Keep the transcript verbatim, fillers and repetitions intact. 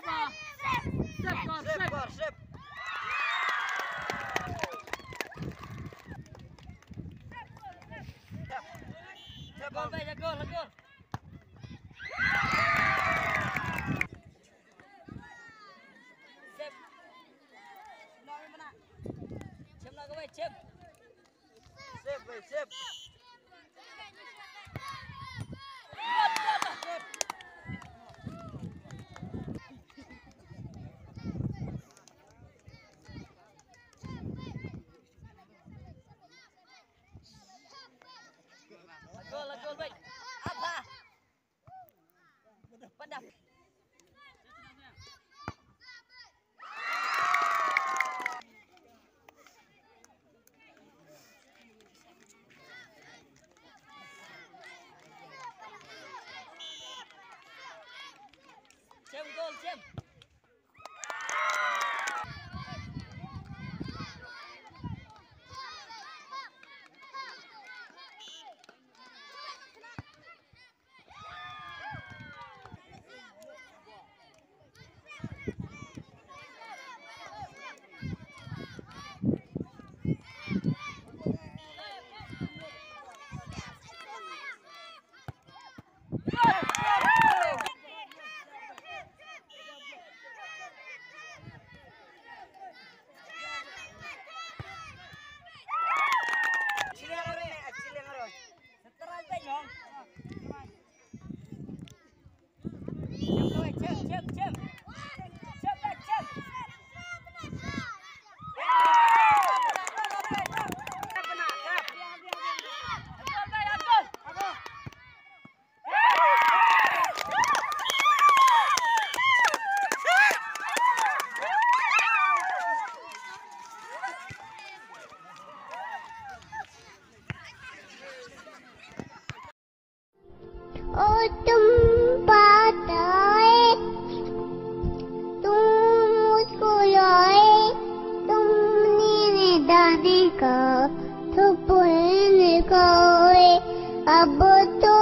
Sep, sep, sep. Sep, sep. Sep, sep. Sep, sep. Sep. Sep, sep. Gol, gol, baik. Apa? Padam. Cem, gol, cem. ओ तुम बात आए, तुम मुस्कुराए, तुमने निदाने का तो पुण्य गाए। अब तो